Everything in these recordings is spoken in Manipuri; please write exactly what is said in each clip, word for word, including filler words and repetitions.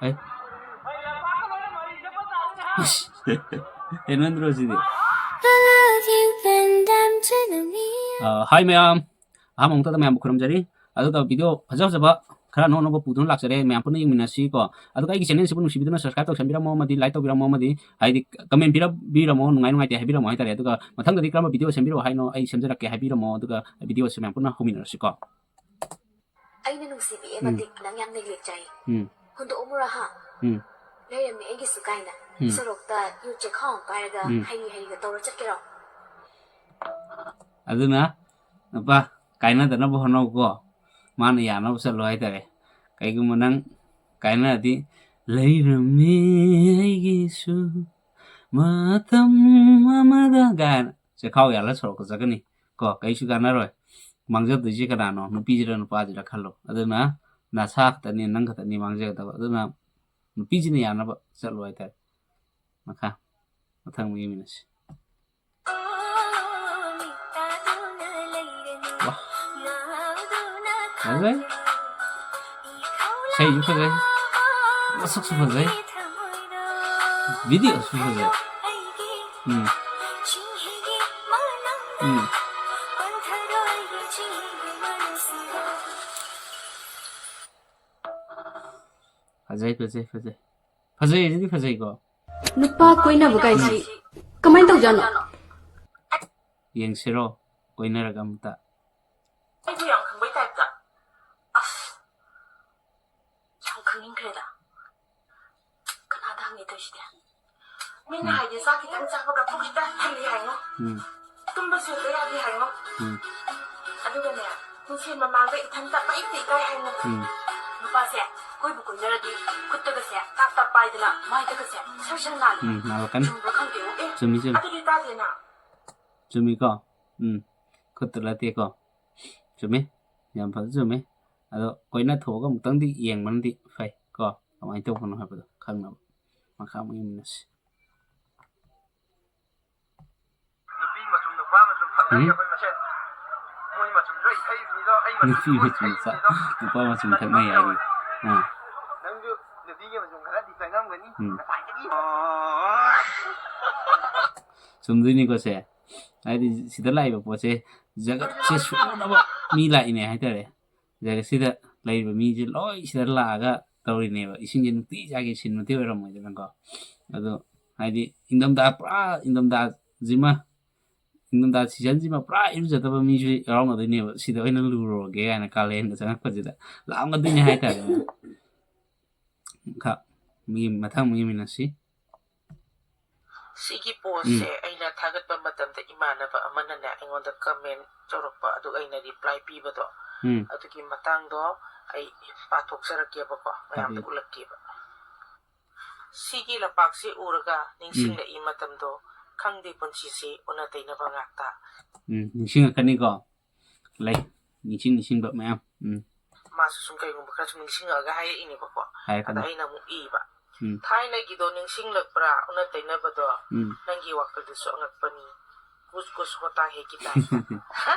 ꯑꯩ ꯑꯁ, ꯍꯦꯟꯃꯟꯗ꯭ꯔꯣ ꯁꯤꯗꯤ? ꯑ, ꯍꯥꯏ ꯃꯌꯥꯝ, ꯑꯍꯥꯟꯕ ꯃꯛꯇꯗ ꯃꯌꯥꯝꯕꯨ ꯈꯨꯔꯨꯝꯖꯔꯤ꯫ ꯑꯗꯨꯒ video ꯐꯖ ꯐꯖꯕ ꯈꯔ ꯑꯅꯧ ꯑꯅꯧꯕ ꯄꯨꯗꯨꯅ ꯂꯥꯛꯆꯔꯦ, ꯃꯌꯥꯝ ꯄꯨꯟꯅ ꯌꯦꯡꯃꯤꯟꯅꯁꯤ ꯀꯣ꯫ ꯑꯗꯨꯒ ꯑꯩꯒꯤ channel ꯁꯤꯕꯨ ꯅꯨꯡꯁꯤꯕꯤꯗꯨꯅ subscribe ꯇꯧꯁꯟꯕꯤꯔꯝꯃꯣ ꯑꯃꯗꯤ like ꯇꯧꯕꯤꯔꯝꯃꯣ ꯑꯃꯗꯤ ꯍꯥꯏꯗꯤ comment ꯄꯤꯔꯝꯕꯤꯔꯝꯃꯣ, ꯅꯨꯡꯉꯥꯏ ꯅꯨꯡꯉꯥꯏꯇꯦ ꯍꯥꯏꯕꯤꯔꯝꯃꯣ ꯍꯥꯏꯇꯥꯔꯦ꯫ ꯑꯗꯨꯒ ꯃꯊꯪꯗꯗꯤ ꯀꯔꯝꯕ video ꯁꯦꯝꯕꯤꯔꯛꯑꯣ ꯍꯥꯏꯅꯣ ꯑꯩ ꯁꯦꯝꯖꯔꯛꯀꯦ ꯍꯥꯏꯕꯤꯔꯝꯃꯣ, ꯑꯗꯨꯒ video ꯁꯦ ꯃꯌꯥꯝ ꯄꯨꯟꯅ ꯍꯧꯃꯤꯟꯅꯔꯁꯤ ꯀꯣ꯫ ꯑꯩꯅ ꯅꯨꯡꯁꯤꯕꯤꯑꯦ ꯎꯝ꯫ ꯃꯇꯤꯛ ꯅꯪ ꯌꯥꯝ ꯅꯩꯂꯦꯛꯆꯩ꯫ ꯎꯝ꯫ ꯍꯨꯟꯗꯣꯛꯑꯝꯃꯨꯔꯥ ꯍꯥ? ꯎꯝ꯫ ꯂꯩꯔꯝꯃꯤ ꯑꯩꯒꯤꯁꯨ ꯀꯥꯏꯅ꯫ ꯎꯝ꯫ ꯁꯣꯔꯣꯛꯇ ꯌꯨ ꯆꯦꯈꯥꯎ ꯑꯃ ꯄꯥꯏꯔꯒ ꯎꯝ꯫ ꯍꯩꯔꯤ ꯍꯩꯔꯤꯒ ꯇꯧꯔ ꯆꯠꯀꯦꯔꯣ? ꯑꯗꯨꯅ ꯅꯨꯄꯥ ꯀꯥꯏꯅꯗꯅꯕ ꯍꯣꯠꯅꯧꯀꯣ꯫ ꯃꯥꯅ ꯌꯥꯅꯕ ꯆꯠꯂꯣ ꯍꯥꯏꯇꯥꯔꯦ꯫ ꯀꯩꯒꯨꯝꯕ ꯅꯪ ꯀꯥꯏꯅꯔꯗꯤ "ꯂꯩꯔꯝꯃꯤ ꯑꯩꯒꯤꯁꯨ ꯃꯇꯝ ꯑꯃꯗ" ꯀꯥꯏꯅ ꯆꯦꯈꯥꯎ ꯌꯥꯜꯂ ꯁꯣꯔꯣꯛꯇ ꯆꯠꯀꯅꯤ ꯀꯣ꯫ ꯀꯩꯁꯨ ꯀꯥꯟꯅꯔꯣꯏ꯫ ꯃꯥꯡꯖꯗꯣꯏꯁꯦ ꯀꯅꯥꯅꯣ? ꯅꯨꯄꯤꯁꯤꯔ ꯅꯨꯄꯥꯁꯤꯔ ꯈꯜꯂꯣ꯫ ꯑꯗꯨꯅ ꯅꯁꯥ ꯈꯛꯇꯅꯤ, ꯅꯪ ꯈꯛꯇꯅꯤ ꯃꯥꯡꯖꯒꯗꯕ꯫ ꯑꯗꯨꯅ ꯅꯨꯄꯤꯁꯤꯅ ꯌꯥꯅꯕ ꯆꯠꯂꯣ ꯍꯥꯏꯇꯥꯔꯦ꯫ ꯃꯈꯥ, ꯃꯊꯪ ꯑꯃꯨꯛ ꯌꯦꯡꯃꯤꯟꯅꯁꯤ꯫ ꯋꯥ꯫ ꯐꯖꯩ꯫ ꯏꯁꯩꯁꯨ ꯐꯖꯩ꯫ ꯃꯁꯛꯁꯨ ꯐꯖꯩ꯫ Video ꯁꯨ ꯐꯖꯩ꯫ ꯎꯝ꯫ ꯎꯝ꯫ ꯐꯖꯩ, ꯐꯖꯩ, ꯐꯖꯩ꯫ ꯐꯖꯩ, ꯑꯗꯨꯗꯤ ꯐꯖꯩꯀꯣ꯫ ꯅꯨꯄꯥ ꯀꯣꯏꯅꯕ ꯀꯥꯏꯁꯤ ꯀꯃꯥꯏꯅ ꯇꯧꯖꯥꯠꯅꯣ? ꯌꯦꯡꯁꯤꯔꯣ? ꯀꯣꯏꯅꯔꯒ ꯑꯃꯨꯛꯇ꯫ ꯑꯩꯕꯨ ꯌꯥꯝ ꯈꯪꯕꯩ type ꯇ꯫ ꯑꯁ, ꯌꯥꯝ ꯈꯪꯅꯤꯡꯈ꯭ꯔꯦꯗ꯫ ꯀꯅꯥꯗ ꯍꯪꯉꯦ ꯇꯧꯔꯤꯁꯤꯗꯤ? ꯃꯤꯅ ꯎꯝ꯫ ꯍꯥꯏꯗꯤ ꯆꯥꯛ ꯈꯤꯇꯪ ꯆꯥꯕꯒ ꯄꯨꯛ ꯈꯤꯇꯪ ꯊꯜꯂꯤ ꯍꯥꯏꯉꯣ꯫ ꯎꯝ꯫ ꯇꯨꯝꯕꯁꯨ ꯍꯦꯛꯇ ꯌꯥꯗꯦ ꯍꯥꯏꯉꯣ꯫ ꯎꯝ꯫ ꯑꯗꯨꯒꯅꯦ, ꯃꯤꯡꯁꯦꯜ ꯃꯃꯥꯡꯗ ꯏꯊꯟꯇ ꯄꯪꯏꯛꯇ ꯏꯀꯥꯏ ꯍꯥꯏꯉꯣ꯫ ꯎꯝ꯫ ꯅꯨꯄꯥꯁꯦ ꯀꯣꯏꯕꯨ ꯀꯣꯏꯅꯔꯗꯤ ꯈꯨꯠꯇꯒꯁꯦ ꯇꯥꯞ ꯇꯥꯞ ꯄꯥꯏꯗꯅ ꯃꯥꯏꯗꯒꯁꯦ ꯁꯔ ꯁꯔ ꯅꯥꯜꯂꯤ꯫ ꯎꯝ, ꯅꯥꯜꯂꯛꯀꯅꯤ꯫ ꯆꯨꯝꯕ꯭ꯔꯥ ꯈꯪꯗꯦꯉꯣ꯫ ꯑꯦ, ꯆꯨꯝꯃꯤ, ꯆꯨꯝꯃꯤ꯫ ꯑꯗꯨꯗꯤ ꯇꯥꯗꯦꯅ꯫ ꯆꯨꯝꯃꯤꯀꯣ? ꯎꯝ꯫ ꯈꯨꯠꯇ ꯅꯠꯇꯦꯀꯣ? ꯆꯨꯝꯃꯤ꯫ ꯌꯥꯝ ꯐꯖ ꯆꯨꯝꯃꯤ꯫ ꯑꯗꯣ ꯀꯣꯏꯅ ꯊꯣꯛꯑꯒ ꯑꯃꯨꯛꯇꯪꯗꯤ ꯌꯦꯡꯕꯅꯗꯤ ꯐꯩ ꯀꯣ, ꯀꯃꯥꯏꯅ ꯇꯧꯕꯅꯣ ꯍꯥꯏꯕꯗꯣ ꯈꯪꯅꯕ꯫ ꯃꯈꯥ ꯑꯃꯨꯛ ꯌꯦꯡꯃꯤꯟꯅꯁꯤ꯫ ꯅꯨꯄꯤ ꯃꯆꯨꯝ, ꯅꯨꯄꯥ ꯃꯆꯨꯝ ꯊꯛꯅꯔꯤ ꯎꯝ? ꯑꯩꯈꯣꯏ ꯃꯁꯦꯟ꯫ ꯃꯣꯏ ꯃꯆꯨꯝꯁꯨ ꯑꯩ ꯊꯛꯏꯕꯅꯤꯗꯣ, ꯑꯩ ꯃꯆꯨꯝꯁꯨ ꯅꯨꯄꯤ ꯃꯣꯏ ꯃꯆꯨꯝ ꯊꯛꯏꯕꯅꯤꯗꯣ꯫ ꯅꯨꯄꯥ ꯃꯆꯨꯝ ꯊꯛꯅꯩ ꯍꯥꯏꯔꯤ꯫ ꯑꯥ꯫ ꯅꯪꯁꯨ ꯅꯨꯄꯤꯒꯤ ꯃꯆꯨꯝ ꯈꯔꯗꯤ ꯆꯪꯉꯝꯒꯅꯤ꯫ ꯎꯝ꯫ ꯉꯁꯥꯏꯗꯒꯤ꯫ ꯆꯨꯝꯗꯣꯏꯅꯤꯀꯣ ꯁꯦ꯫ ꯍꯥꯏꯗꯤ ꯁꯤꯗ ꯂꯥꯛꯏꯕ ꯄꯣꯠꯁꯦ ꯖꯒꯠꯁꯦ ꯁꯨꯅꯕ ꯃꯤ ꯂꯥꯛꯏꯅꯦ ꯍꯥꯏꯇꯥꯔꯦ꯫ ꯖꯒꯠꯁꯤꯗ ꯂꯩꯔꯤꯕ ꯃꯤꯁꯦ ꯂꯣꯏ ꯁꯤꯗ ꯂꯥꯛꯑꯒ ꯇꯧꯔꯤꯅꯦꯕ꯫ ꯏꯁꯤꯡꯁꯦ ꯅꯨꯡꯇꯤ ꯆꯥꯒꯦ ꯁꯤꯟꯕꯗꯤ ꯑꯣꯏꯔꯝꯃꯣꯏꯗꯅꯀꯣ꯫ ꯑꯗꯣ ꯍꯥꯏꯗꯤ ꯏꯪꯊꯝꯊꯥ, ꯄꯨꯔꯥ ꯏꯪꯊꯝꯊꯥꯁꯤꯃ, ꯏꯪꯊꯝꯊꯥ ꯁꯤꯖꯟꯁꯤꯃ ꯄꯨꯔꯥ ꯏꯔꯨꯖꯗꯕ ꯃꯤꯁꯨ ꯌꯥꯎꯔꯝꯒꯗꯣꯏꯅꯦꯕ꯫ ꯁꯤꯗ ꯑꯣꯏꯅ ꯂꯨꯔꯨꯔꯒꯦ ꯍꯥꯏꯅ ꯀꯥꯂꯦꯟꯒ ꯆꯪꯉꯛꯄꯁꯤꯗ ꯂꯥꯛꯑꯝꯒꯗꯣꯏꯅꯦ ꯍꯥꯏꯇꯥꯔꯦ꯫ ꯈ-, ꯃꯤ-, ꯃꯊꯪ ꯑꯃꯨꯛ ꯌꯦꯡꯃꯤꯟꯅꯁꯤ꯫ ꯁꯤꯒꯤ ꯄꯣꯁꯁꯦ ꯎꯝ꯫ ꯑꯩꯅ ꯊꯥꯒꯠꯄ ꯃꯇꯝꯗ ꯏꯃꯥꯟꯅꯕ ꯑꯃꯅꯅꯦ ꯑꯩꯉꯣꯟꯗ ꯀꯃꯦꯟ ꯇꯧꯔꯛꯄ, ꯑꯗꯨꯒ ꯑꯩꯅ ꯔꯤꯄ꯭ꯂꯥꯏ ꯄꯤꯕꯗꯣ, ꯎꯝ꯫ ꯑꯗꯨꯒꯤ ꯃꯇꯥꯡꯗꯣ ꯑꯩ ꯄꯥꯊꯣꯛꯆꯔꯛꯀꯦꯕꯀꯣ, ꯃꯌꯥꯝꯗ ꯇꯥꯕꯤꯌꯨ꯫ ꯎꯠꯂꯛꯀꯦꯕ꯫ ꯁꯤꯒꯤ ꯂꯝꯄꯥꯛꯁꯤ ꯎꯔꯒ ꯎꯝ꯫ ꯅꯤꯡꯁꯤꯡꯂꯛꯏ ꯃꯇꯝꯗꯣ, ꯈꯪꯗꯦ ꯄꯨꯟꯁꯤꯁꯤ ꯑꯣꯟꯅ ꯇꯩꯅꯕ ꯉꯥꯛꯇ꯫ ꯎꯝ, ꯅꯤꯡꯁꯤꯡꯉꯛꯀꯅꯤꯀꯣ꯫ ꯂꯩ꯫ ꯅꯤꯡꯁꯤꯡ ꯅꯤꯡꯁꯤꯡꯕ ꯃꯌꯥꯝ꯫ ꯎꯝ꯫ ꯃꯥꯁꯨ ꯁꯨꯝ ꯀꯩꯒꯨꯝꯕ ꯈꯔ ꯁꯨꯝ ꯅꯤꯡꯁꯤꯡꯉꯛꯑꯒ ꯍꯥꯏꯔꯛꯏꯅꯦꯕꯀꯣ꯫ ꯍꯥꯏꯔꯛꯀꯅꯤ꯫ ꯑꯗ ꯑꯩꯅ ꯑꯃꯨꯛ ꯏꯕ꯫ ꯎꯝ꯫ "ꯊꯥꯏꯅꯒꯤꯗꯣ ꯅꯤꯡꯁꯤꯡꯂꯛꯄ꯭ꯔꯥ, ꯑꯣꯟꯅ ꯇꯩꯅꯕꯗꯣ? ꯎꯝ꯫ ꯅꯪꯒꯤ ꯋꯥꯈꯜꯗꯨꯁꯨ ꯑꯉꯛꯄꯅꯤ꯫ ꯀꯨꯁ ꯀꯨꯁ ꯍꯣꯇꯥ ꯍꯦ ꯀꯤ ꯇꯥꯏꯞꯇ꯫"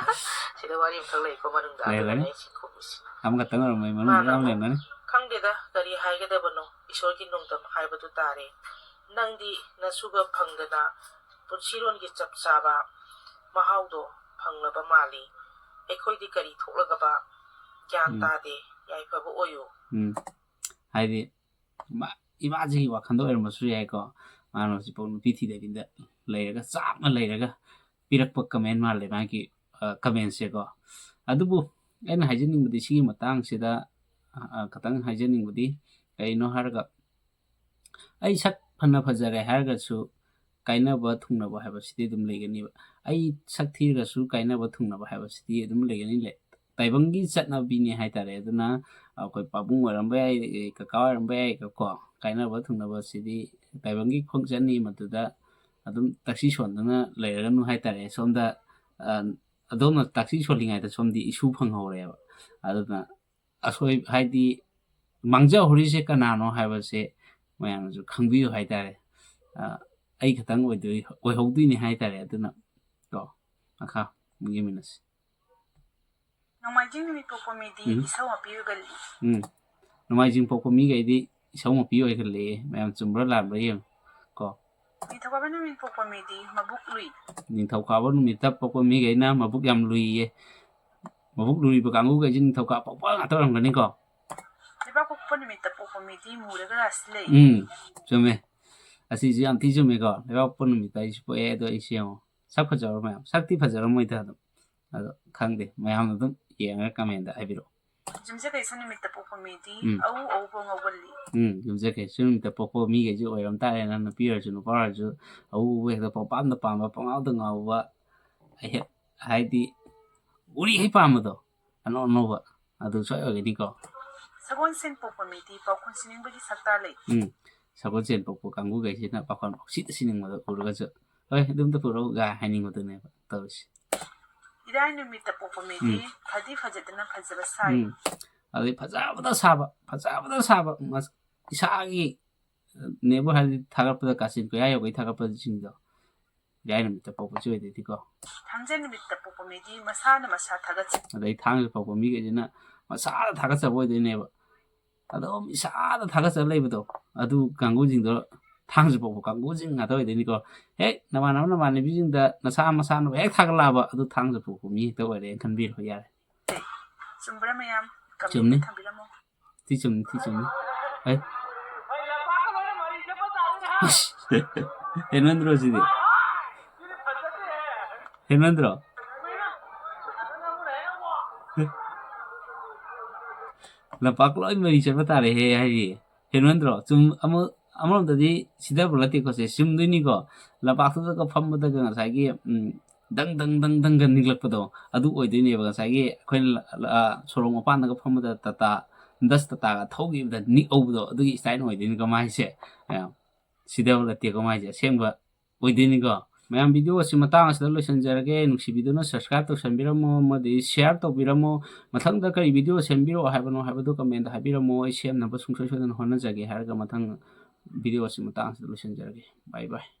ꯁꯤꯗ ꯋꯥꯔꯤ ꯑꯃꯈꯛ ꯂꯩꯀꯣ ꯃꯅꯨꯡꯗ, ꯂꯩ, ꯑꯗꯨꯒꯅꯦ ꯂꯩ꯫ ꯑꯩ ꯁꯤ ꯈꯨꯝꯃꯤꯁꯤ꯫ ꯑꯃꯈꯛꯇꯪ ꯑꯣꯏꯔꯝꯃꯣꯏ, ꯃꯅꯨꯡꯗ ꯃꯥꯅ ꯃꯌꯥꯝ ꯑꯃꯨꯛ, ꯂꯩꯔꯝꯒꯅꯤ꯫ "ꯈꯪꯗꯦꯗ, ꯀꯔꯤ ꯍꯥꯏꯒꯗꯕꯅꯣ, ꯏꯁꯣꯔꯒꯤ ꯅꯣꯡꯗꯝ ꯍꯥꯏꯕꯗꯨ ꯇꯥꯔꯦ꯫ ꯅꯪꯗꯤ ꯅꯁꯨꯒ ꯐꯪꯗꯅ ꯄꯨꯟꯁꯤꯔꯣꯟꯒꯤ ꯆꯞ ꯆꯥꯕ ꯃꯍꯥꯎꯗꯣ ꯐꯪꯂꯕ ꯃꯥꯜꯂꯤ꯫ ꯑꯩꯈꯣꯏꯗꯤ ꯀꯔꯤ ꯊꯣꯛꯂꯒꯕ ꯒ꯭ꯌꯥꯟ ꯎꯝ꯫ ꯇꯥꯗꯦ꯫ ꯌꯥꯏꯐꯕ ꯑꯣꯏꯌꯨ꯫" ꯎꯝ꯫ ꯍꯥꯏꯗꯤ ꯏꯃꯥ-, ꯏꯃꯥꯁꯤꯒꯤ ꯋꯥꯈꯜꯗ ꯑꯣꯏꯔꯝꯕꯁꯨ ꯌꯥꯏꯀꯣ꯫ ꯃꯥꯅ ꯍꯧꯖꯤꯛꯐꯥꯎ ꯅꯨꯄꯤ ꯊꯤꯗꯕꯤꯗ ꯂꯩꯔꯒ, ꯆꯥꯛꯅ ꯂꯩꯔꯒ ꯄꯤꯔꯛꯄ ꯀꯃꯦꯟ ꯃꯥꯜꯂꯦ ꯃꯥꯒꯤ, ꯑ, ꯀꯃꯦꯟꯁꯦꯀꯣ꯫ ꯑꯗꯨꯕꯨ ꯑꯩꯅ ꯍꯥꯏꯖꯅꯤꯡꯕꯗꯤ ꯁꯤꯒꯤ ꯃꯇꯥꯡꯁꯤꯗ, ꯑ, ꯑ, ꯈꯇꯪ ꯍꯥꯏꯖꯅꯤꯡꯕꯗꯤ ꯀꯩꯅꯣ ꯍꯥꯏꯔꯒ, ꯑꯩ ꯁꯛ ꯐꯅ ꯐꯖꯔꯦ ꯍꯥꯏꯔꯒꯁꯨ ꯀꯥꯏꯅꯕ ꯊꯨꯡꯅꯕ ꯍꯥꯏꯕꯁꯤꯗꯤ ꯑꯗꯨꯝ ꯂꯩꯒꯅꯤꯕ꯫ ꯑꯩ ꯁꯛ ꯊꯤꯔꯒꯁꯨ ꯀꯥꯏꯅꯕ ꯊꯨꯡꯅꯕ ꯍꯥꯏꯕꯁꯤꯗꯤ ꯑꯗꯨꯝ ꯂꯩꯒꯅꯤ, ꯂꯩ-, ꯇꯥꯏꯕꯪꯒꯤ ꯆꯠꯅꯕꯤꯅꯤ ꯍꯥꯏꯇꯥꯔꯦ꯫ ꯑꯗꯨꯅ ꯑꯩꯈꯣꯏ ꯄꯥꯕꯨꯡ ꯑꯣꯏꯔꯝꯕ ꯌꯥꯏ, ꯀꯀꯥ ꯑꯣꯏꯔꯝꯕ ꯌꯥꯏ, ꯀꯣ, ꯀꯥꯏꯅꯕ ꯊꯨꯡꯅꯕꯁꯤꯗꯤ ꯇꯥꯏꯕꯪꯒꯤ ꯈꯣꯡꯆꯠꯅꯤ꯫ ꯃꯗꯨꯗ ꯑꯗꯨꯝ ꯇꯛꯁꯤ ꯁꯣꯟꯗꯅ ꯂꯩꯔꯒꯅꯨ ꯍꯥꯏꯇꯥꯔꯦ꯫ ꯁꯣꯝꯗ, ꯑ, ꯑꯗꯣꯝꯅ ꯇꯛꯁꯤ ꯁꯣꯜꯂꯤꯉꯩꯗ ꯁꯣꯝꯗꯤ ꯏꯁꯨ ꯐꯪꯍꯧꯔꯦꯕ꯫ ꯑꯗꯨꯅ ꯑꯁꯣꯏ-, ꯍꯥꯏꯗꯤ ꯃꯥꯡꯖꯍꯧꯔꯤꯁꯦ ꯀꯅꯥꯅꯣ ꯍꯥꯏꯕꯁꯦ ꯃꯌꯥꯝꯅꯁꯨ ꯈꯪꯕꯤꯌꯨ ꯍꯥꯏꯇꯥꯔꯦ꯫ ꯑ, ꯑꯩ ꯈꯛꯇꯪ ꯑꯣꯏꯗꯣꯏ-, ꯑꯣꯏꯍꯧꯗꯣꯏꯅꯤ ꯍꯥꯏꯇꯥꯔꯦ꯫ ꯑꯗꯨꯅ ꯀꯣ, ꯃꯈꯥ ꯑꯃꯨꯛ ꯌꯦꯡꯃꯤꯟꯅꯁꯤ꯫ ꯅꯣꯡꯃꯥꯏꯖꯤꯡ ꯅꯨꯃꯤꯠꯄꯨ ꯀꯣꯃꯦꯗꯤ ꯎꯝ꯫ ꯏꯁꯧ ꯑꯄꯤꯔꯒ ꯂꯤ꯫ ꯎꯝ꯫ ꯅꯣꯡꯃꯥꯏꯖꯤꯡ ꯄꯣꯛꯄ ꯃꯤꯈꯩꯗꯤ ꯏꯁꯧ ꯃꯄꯤ ꯑꯣꯏꯒꯜꯂꯦ꯫ ꯃꯌꯥꯝ ꯆꯨꯝꯕ꯭ꯔꯥ ꯂꯥꯟꯕ꯭ꯔꯥ ꯌꯦꯡꯉꯨ ꯀꯣ꯫ ꯅꯤꯡꯊꯧꯀꯥꯕ ꯅꯨꯃꯤꯠ ꯄꯣꯛꯄ ꯃꯤꯗꯤ ꯃꯕꯨꯛ ꯂꯨꯏ꯫ ꯅꯤꯡꯊꯧꯀꯥꯕ ꯅꯨꯃꯤꯠꯇ ꯄꯣꯛꯄ ꯃꯤꯈꯩꯅ ꯃꯕꯨꯛ ꯌꯥꯝ ꯂꯨꯏꯌꯦ꯫ ꯃꯕꯨꯛ ꯂꯨꯔꯤꯕ ꯀꯥꯡꯕꯨꯈꯩꯁꯤ ꯅꯤꯡꯊꯧꯀꯥꯕ ꯄꯣꯛꯄ ꯉꯥꯛꯇ ꯑꯣꯏꯔꯝꯒꯅꯤꯀꯣ꯫ ꯂꯩꯕꯥꯛ ꯄꯣꯛꯄ ꯅꯨꯃꯤꯠꯇ ꯄꯣꯛꯄ ꯃꯤꯗꯤ ꯃꯨꯔꯒ ꯔꯥꯁꯤ ꯂꯩ꯫ ꯎꯝ, ꯆꯨꯝꯃꯦ꯫ ꯑꯁꯤꯁꯨ ꯌꯥꯝ ꯊꯤ ꯆꯨꯝꯃꯦꯀꯣ꯫ ꯂꯩꯕꯥꯛ ꯄꯣꯛꯄ ꯅꯨꯃꯤꯠꯇ ꯑꯩꯁꯨ ꯄꯣꯛꯑꯦ, ꯑꯗꯣ ꯑꯩꯁꯨ ꯌꯦꯡꯉꯣ꯫ ꯁꯛ ꯐꯖꯕ ꯃꯌꯥꯝ, ꯁꯛꯇꯤ ꯐꯖꯔꯝꯃꯣꯏꯗ ꯑꯗꯨꯝ꯫ ꯑꯗꯣ ꯈꯪꯗꯦ, ꯃꯌꯥꯝꯅ ꯑꯗꯨꯝ ꯌꯦꯡꯉꯒ comment ꯍꯥꯏꯕꯤꯔꯛꯑꯣ꯫ ꯌꯨꯝꯖꯀꯩꯁ ꯅꯨꯃꯤꯠꯇ ꯄꯣꯛꯄ ꯃꯤꯗꯤ ꯎꯝ꯫ ꯑꯎ ꯑꯎꯕ ꯉꯧꯒꯜꯂꯤ꯫ ꯎꯝ, ꯌꯨꯝꯖꯀꯩꯁ ꯅꯨꯃꯤꯠꯇ ꯄꯣꯛꯄ ꯃꯤꯈꯩꯁꯦ ꯑꯣꯏꯔꯝ ꯇꯥꯔꯦ꯫ ꯅꯪ ꯅꯨꯄꯤ ꯑꯣꯏꯔꯁꯨ ꯅꯨꯄꯥ ꯑꯣꯏꯔꯁꯨ ꯑꯎ ꯑꯎꯕ ꯍꯦꯛꯇ ꯄꯪꯄꯥꯝꯗ ꯄꯥꯝꯕ, ꯄꯪꯉꯥꯎꯗ ꯉꯥꯎꯕ, ꯍꯦꯛ ꯍꯥꯏꯗꯤ ꯎꯔꯤꯈꯩ ꯄꯥꯝꯕꯗꯣ, ꯑꯅꯧ ꯑꯅꯧꯕ, ꯑꯗꯨ ꯁꯣꯏ ꯑꯣꯏꯒꯅꯤꯀꯣ꯫ ꯁꯒꯣꯜꯁꯦꯟ ꯄꯣꯛꯄ ꯃꯤꯗꯤ ꯄꯥꯎꯈꯣꯟ ꯁꯤꯅꯤꯡꯕꯒꯤ ꯁꯛꯇꯥ ꯂꯩ꯫ ꯎꯝ, ꯁꯒꯣꯜꯁꯦꯟ ꯄꯣꯛꯄ ꯀꯥꯡꯕꯨꯈꯩꯁꯤꯅ ꯄꯥꯎꯈꯣꯟ ꯄꯪꯁꯤꯗ ꯁꯤꯅꯤꯡꯕꯗꯣ ꯎꯔꯒꯁꯨ, "ꯍꯣꯏ, ꯑꯗꯨꯝꯇ ꯄꯨꯔꯛꯎ" ꯒꯥꯏ ꯍꯥꯏꯅꯤꯡꯕꯗꯨꯅꯦꯕ ꯇꯧꯔꯤꯁꯦ꯫ ꯏꯔꯥꯏ ꯅꯨꯃꯤꯠꯇ ꯄꯣꯛꯄ ꯃꯤꯗꯤ ꯎꯝ꯫ ꯐꯗꯤ ꯐꯖꯗꯅ ꯐꯖꯕ ꯁꯥꯏ꯫ ꯎꯝ꯫ ꯑꯗꯩ ꯐꯖꯕꯗ ꯁꯥꯕ, ꯐꯖꯕꯗ ꯁꯥꯕ, ꯃꯁ-, ꯏꯁꯥꯒꯤ, ꯅꯦꯕꯨ ꯍꯥꯏꯔꯗꯤ ꯊꯥꯒꯠꯄꯗ ꯀꯥꯆꯤꯟ ꯀꯣꯌꯥ ꯌꯧꯒꯩ ꯊꯥꯒꯠꯄꯁꯤꯡꯗꯣ ꯏꯔꯥꯏ ꯅꯨꯃꯤꯠꯇ ꯄꯣꯛꯄꯁꯨ ꯑꯣꯏꯗꯣꯏꯅꯤꯀꯣ꯫ ꯊꯥꯡꯖ ꯅꯨꯃꯤꯠꯇ ꯄꯣꯛꯄ ꯃꯤꯗꯤ ꯃꯁꯥꯅ ꯃꯁꯥ ꯊꯥꯒꯠꯆꯩ꯫ ꯑꯗꯩ ꯊꯥꯡꯖ ꯄꯣꯛꯄ ꯃꯤꯈꯩꯁꯤꯅ ꯃꯁꯥꯗ ꯊꯥꯒꯠꯆꯕ ꯑꯣꯏꯗꯣꯏꯅꯦꯕ꯫ ꯑꯗꯨꯝ ꯏꯁꯥꯗ ꯊꯥꯒꯠꯆꯕ ꯂꯩꯕꯗꯣ, ꯑꯗꯨ ꯀꯥꯡꯕꯨꯁꯤꯡꯗꯣ ꯊꯥꯡꯖ ꯄꯣꯛꯄ ꯀꯥꯡꯕꯨꯁꯤꯡ ꯉꯥꯛꯇ ꯑꯣꯏꯗꯣꯏꯅꯤꯀꯣ꯫ ꯍꯦꯛ ꯅꯃꯥꯟꯅꯕ ꯅꯃꯥꯟꯅꯕꯤꯁꯤꯡꯗ ꯅꯁꯥ ꯃꯁꯥꯅ ꯍꯦꯛ ꯊꯥꯒꯠꯂꯛꯑꯕ, ꯑꯗꯨ ꯊꯥꯡꯖ ꯄꯣꯛꯄ ꯃꯤ ꯍꯦꯛꯇ ꯑꯣꯏꯔꯦꯅ ꯈꯟꯕꯤꯔꯣ, ꯌꯥꯔꯦ꯫ ꯆꯨꯝꯕ꯭ꯔꯥ ꯃꯌꯥꯝ? ꯆꯨꯝꯅꯤ꯫ Comment ꯊꯝꯕꯤꯔꯝꯃꯣ꯫ ꯊꯤ ꯆꯨꯝꯅꯤ, ꯊꯤ ꯆꯨꯝꯅꯤ꯫ ꯑꯩ꯫ ꯑꯁ, ꯍꯦꯟꯃꯟꯗ꯭ꯔꯣ ꯁꯤꯗꯤ? ꯍꯦꯟꯃꯟꯗ꯭ꯔꯣ? ꯂꯝꯄꯥꯛ ꯂꯣꯏ ꯃꯔꯤ ꯆꯠꯄ ꯇꯥꯔꯦꯍꯦ ꯍꯥꯏꯔꯤ꯫ ꯍꯦꯟꯃꯟꯗ꯭ꯔꯣ? ꯆꯨꯝ-, ꯑꯃ-, ꯑꯃꯔꯣꯝꯗꯗꯤ ꯁꯤꯗꯕ ꯅꯠꯇꯦꯀꯣ ꯁꯦ, ꯆꯨꯝꯗꯣꯏꯅꯤꯀꯣ꯫ ꯂꯝꯄꯥꯛꯇꯨꯗꯒ ꯐꯝꯕꯗꯒ ꯉꯁꯥꯏꯒꯤ, ꯎꯝ, ꯗꯪ ꯗꯪ ꯗꯪ ꯗꯪꯒ ꯅꯤꯛꯂꯛꯄꯗꯣ, ꯑꯗꯨ ꯑꯣꯏꯗꯣꯏꯅꯦꯕ꯫ ꯉꯁꯥꯏꯒꯤ ꯑꯩꯈꯣꯏꯅ ꯂ-, ꯂ-, ꯑ, ꯁꯣꯔꯣꯛ ꯃꯄꯥꯟꯗꯒ ꯐꯝꯕꯗ ꯇꯥꯇꯥ, ꯗꯁ ꯇꯥꯇꯥꯒ ꯊꯧꯈꯤꯕꯗ ꯅꯤꯛꯍꯧꯕꯗꯣ, ꯑꯗꯨꯒꯤ style ꯑꯣꯏꯗꯣꯏꯅꯤꯀꯣ ꯃꯥꯏꯁꯦ꯫ ꯑ, ꯁꯤꯗꯕ ꯅꯠꯇꯦꯀꯣ ꯃꯥꯏꯁꯦ, ꯑꯁꯦꯡꯕ ꯑꯣꯏꯗꯣꯏꯅꯤꯀꯣ꯫ ꯃꯌꯥꯝ, video ꯑꯁꯤ ꯃꯇꯥꯡ ꯑꯁꯤꯗ ꯂꯣꯏꯁꯤꯟꯖꯔꯒꯦ꯫ ꯅꯨꯡꯁꯤꯕꯤꯗꯨꯅ subscribe ꯇꯧꯁꯟꯕꯤꯔꯝꯃꯣ ꯑꯃꯗꯤ share ꯇꯧꯕꯤꯔꯝꯃꯣ꯫ ꯃꯊꯪꯗ ꯀꯔꯤ video ꯁꯦꯝꯕꯤꯔꯛꯑꯣ ꯍꯥꯏꯕꯅꯣ ꯍꯥꯏꯕꯗꯨ comment ꯍꯥꯏꯕꯤꯔꯝꯃꯣ꯫ ꯑꯩ ꯁꯦꯝꯅꯕ ꯁꯨꯡꯁꯣꯏ ꯁꯣꯏꯗꯅ ꯍꯣꯠꯅꯖꯒꯦ ꯍꯥꯏꯔꯒ ꯃꯊꯪ video ꯑꯁꯤ ꯃꯇꯥꯡ ꯑꯁꯤꯗ ꯂꯣꯏꯁꯤꯟꯖꯔꯒꯦ꯫ Bye bye꯫